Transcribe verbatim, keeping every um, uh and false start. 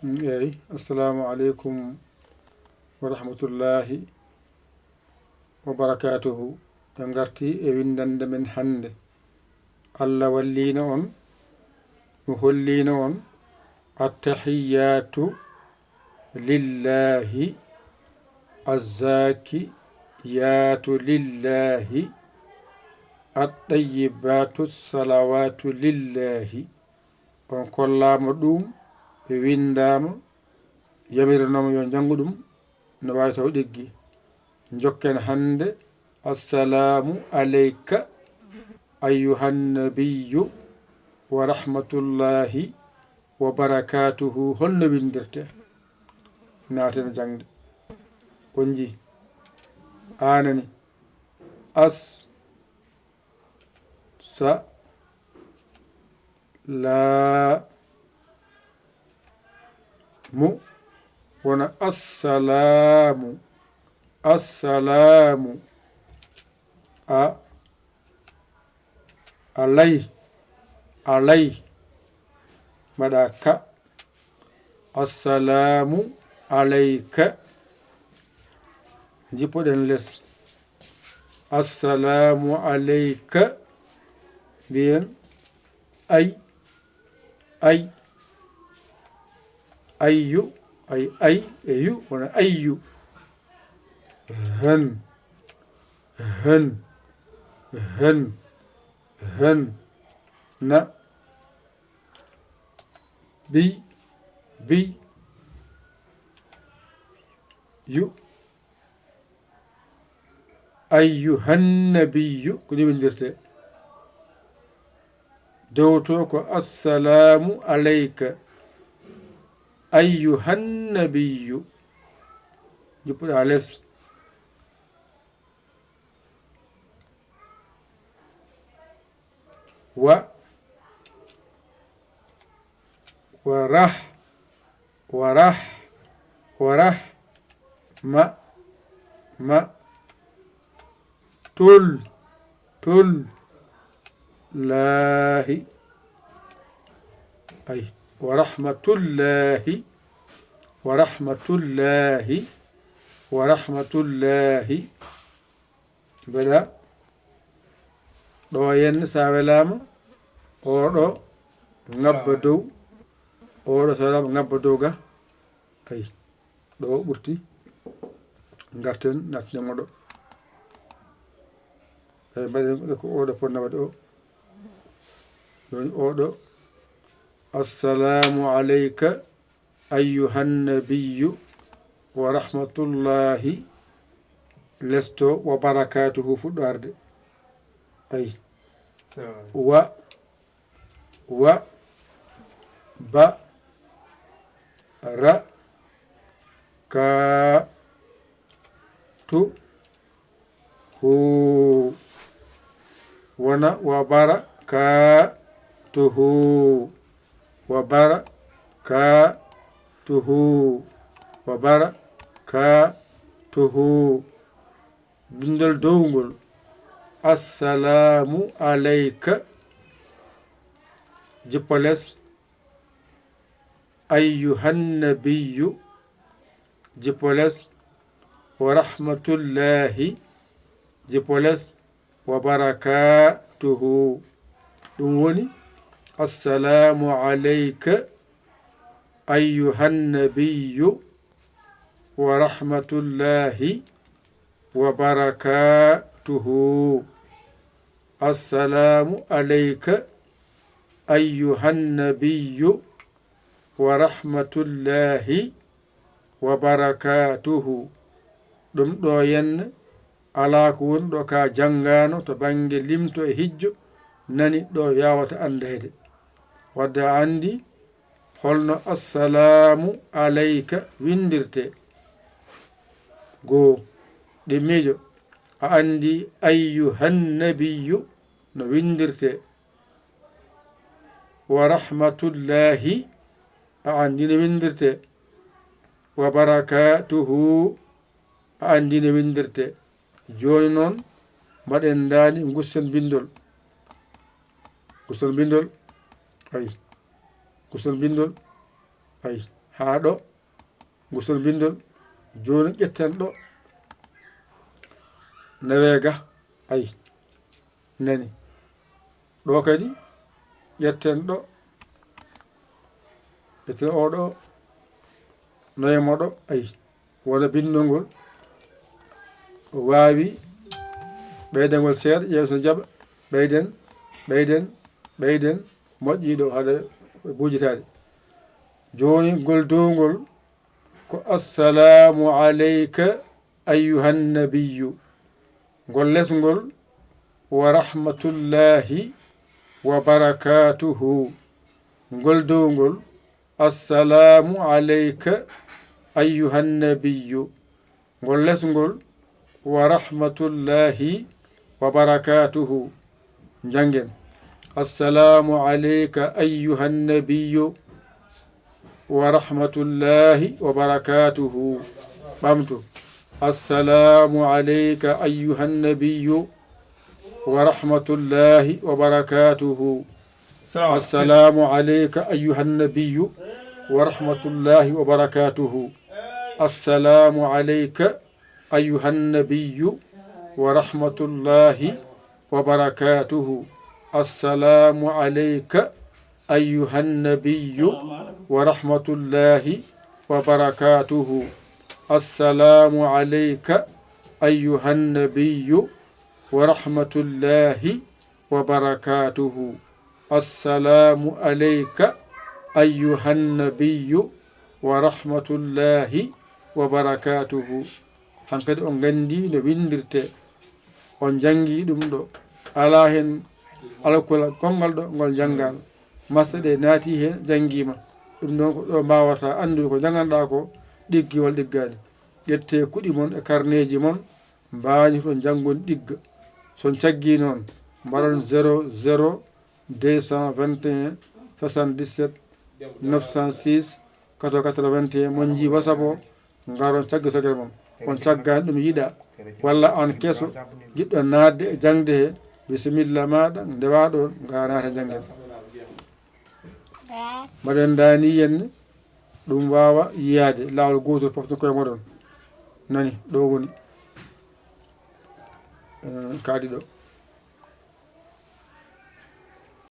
Eyi, assalamu aleykum wa rahmatullahi wa barakatuhu. En ngarti e winndannde men hannde. Allah walliino on, no holliino on, attahiyyatu lillahi, azzakiyatu lillahi, attayyibatu salawatu lillahi. On kollaama ɗum, ɓe winndaama, yamiranooma yo njanngu ɗum, no waawi taw ɗiggi. Njokken hannde, assalaamu aleyka, ayyuhan nabiyyu, wa rahmatullahi, wa barakaatuhu. Holno winndirte? Naaten jaŋde. On njii? Aanani. As. Sa. La. Mu. Wona assalaamu. Assalaamu. A. Alay. Alay. Mbaɗa ka. Assalaamu aleyka. Njippoɗen les. Assalaamu aleyka. Mbiyen ay, ay, ayyu, ay, ay, e yu, wona ayyu. Hen, hen, hen, hen, na. Biy, biy. Yu. Ayyuhan nabiyyu, ko ni winndirte. Dow to ko assalaamu aleyka. Ayyuhan nabiyyu. Njippuɗa les. Wa, wa rah, wa rah, wa rah, ma, ma, tul, tul, laahi. Ay, wa rahmatullaahi, wa rahmatullaahi, wa rahmatullaahi. Mbeɗa ɗo henna, sa welaama, oɗo ngabba dow, oɗo so welaama ngabba dow ga. Ay, ɗo ɓurti. Ngarten, nattinen mo ɗo. Ay, mbaɗen ko oɗo fotnoo waɗde o. Jooni oɗo. Assalaamu aleyka. Ayyuhan nabiyyu wa rahmatullahi, lesto wa barakatuhu fuɗɗo arde. Ay. Wa, wa, ba, ra, ka, tu, hu. Wona wa bara ka tu hu. Wa bara ka tu hu. Wa bara ka tu hu. Binndol downgol. Assalaamu aleyka. Jippo les. Ayyuhan nabiyyu. Jippo les. Wa rahmatullahi. Jippo les. Wa barakatuhu. Ɗum woni, assalaamu aleyka, ayyuhan nabiyyu, wa rahmatullahi, wa barakatuhu. Assalaamu aleyka, ayyuhan nabiyyu, wa rahmatullahi, wa barakatuhu. Ɗum ɗo henna, alaa ko woni ɗo ka janngaano to bannge limto e hijjo, nani ɗo yawata anndeede. Wadde a anndi holno assalaamu aleyka winndirte. Goo, ɗimmiijo, a anndi ayyuhan nabiyyu no winndirte. Wa rahmatullahi, a anndi no winndirte. Wa barakatuhu, a anndi no winndirte. Jooni noon, mbaɗen ndaani, ngussen binndol. Ngussen binndol. Ay. Ngussen binndol. Ay. haa ɗo, ngusol binndol. Jooni ƴetten ɗo naweega, ay, nani. Ɗo kadi ƴetten ɗo, ƴetten o ɗo, noye mo ɗo, ay, wona binndol ngol waawi ɓeydagol seeɗa, ƴeew so jaɓa, ɓeyden, ɓeyden, ɓeyden, moƴƴi ɗo haɗa bujitaade. Jooni ngol downgol ko assalamu alayka ayyuhan nabiyyu. Ngol lesngol wa rahmatullahi wa barakatuhu. Ngol downgol assalamu alayka ayyuhan nabiyyu. Ngol lesngol wa rahmatullahi wa barakatuhu. Njanngen. Assalamu alayka ayyuhan nabiyyu wa rahmatullahi wa barakatuhu. Ɓamtu. Assalamu alayka ayyuhan nabiyyu wa rahmatullahi wa barakatuhu. Assalamu alayka ayyuhan nabiyyu wa rahmatullahi wa barakatuhu. Assalamu alayka ayyuhan nabiyyu wa rahmatullahi wa barakatuhu. Assalamu alayka ayyuhan nabiyyu wa rahmatullahi wa barakatuhu. Assalamu alayka ayyuhan nabiyyu wa rahmatullahi wa barakatuhu. Assalamu alayka ayyuhan nabiyyu wa rahmatullahi wa barakatuhu. Hankadi on nganndi no winndirtee. On njanngi ɗum ɗo. Alaa heen alkol gonngal ɗo ngol njanngaano. Masɗe ɗe naati heen, njanngiima. Ɗum ɗoon ko ɗo mbaawata anndude ko njannganɗaa ko ɗiggi walla ɗiggaani. Ƴettee kuɗi mon e karneeji mon, mbaañoton janngude ɗigga. So on caggii noon, mbaɗon zéro zéro deux cent vingt et un soixante-dix-sept neuf cent six quatre-vingt-quatre-vingt-un, mon njii WhatsApp o, ngaron caggi sogere mon. On caggaani ɗum yiɗa, walla aan keso, jiɗɗo naatde e jaŋde he, bisimilla maaɗa, ndewa ɗoon, ngara naata janngen. Mbaɗen ndaani yenne, ɗum waawa yiyaade, laawol gootol pofton koye moɗon. Nani, ɗo woni. Eh, kaadi ɗo.